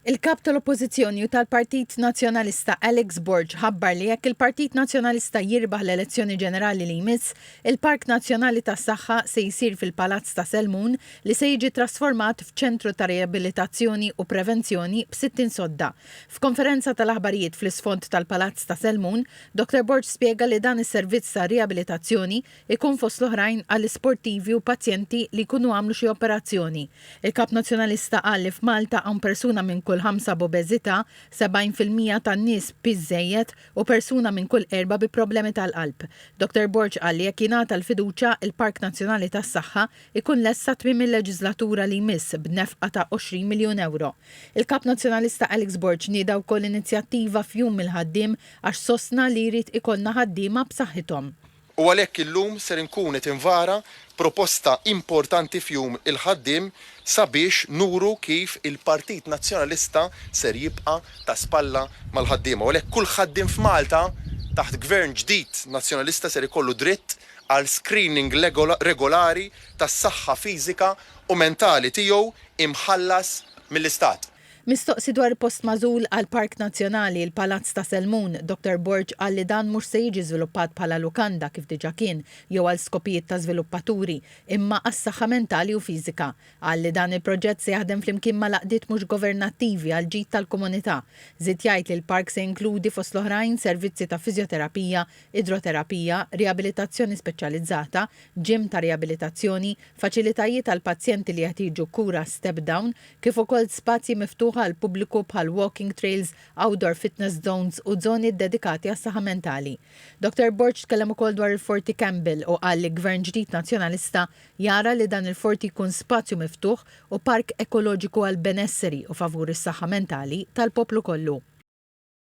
Il-Kap tal-Oppożizzjoni u tal-Partit Nazzjonalista Alex Borg ħabbar li jekk il-Partit Nazzjonalista jirbaħ l-elezzjoni ġenerali li jmiss, il-Park Nazzjonali tas-Saħħa se jsir fil-Palazz ta' Selmun li se jiġi trasformat f'ċentru ta' riabilitazzjoni u prevenzjoni b' 60 sodda. F'konferenza tal-aħbarijiet fl-isfond tal-Palazz ta' Selmun, Dottor Borg spjega li dan is-servizz ta' riabilitazzjoni ikun fost l-oħrajn għall-isportivi u pazjenti li jkunu għamlu xi operazzjoni. Il-Kap Nazzjonalista qal li f'Malta hawn persuna minn kull ħamsa b'obeżità, 70% tan-nies b'piż żejjed u persuna minn kull erbgħa bi problemi tal-qalb. Dottor Borg qal li jekk jingħata l-fiduċja, il-Park Nazzjonali tas-Saħħa ikun lest sa tmiem il-leġiżlatura li jmiss b'nefqa ta' 20 miljun ewro. Il-Kap Nazzjonalista Alex Borg nieda wkoll inizjattiva f'Jum il-Ħaddiem għax sostna li jrid ikollna ħaddiema b'saħħithom. U għalhekk illum ser inkun qed invara proposta importanti f'Jum il-Ħaddiem sabiex nuru kif il-Partit Nazzjonalista ser jibqa' ta' spalla mal-ħaddiema. U għalhekk kull ħaddiem f'Malta taħt Gvern ġdid Nazzjonalista ser ikollu dritt għal screening regolari tas-saħħa fiżika u mentali tiegħu imħallas mill-Istat. Mistoqsi dwar il-post magħżul għall-Park Nazzjonali, il-Palazz ta' Selmun, Dottor Borg qal li dan mhux se jiġi żviluppat bħala lukanda kif diġà kien jew għal skopijiet ta' żviluppaturi, imma għas-saħħa mentali u fiżika. Qal li dan il-proġett se jaħdem flimkien mal-għaqdiet mhux governattivi għall-ġid tal-komunità. Żied jgħid li l-park se jinkludi fost l-oħrajn servizzi ta' fiżjoterapija, idroterapija, riabilitazzjoni speċjalizzata, gym ta' riabilitazzjoni, faċilitajiet għal pazjenti li jeħtieġu kura step down, kif ukoll spazji miftuħa għall-pubbliku bħal walking trails, outdoor fitness zones u żoni ddedikati għas-saħħa mentali. Dottor Borg tkellem ukoll dwar il-Forti Campbell u qal li Gvern ġdid Nazzjonalista jara li dan il-forti jkun spazju miftuħ u park ekoloġiku għall-benesseri u favur is-saħħa mentali tal-poplu kollu.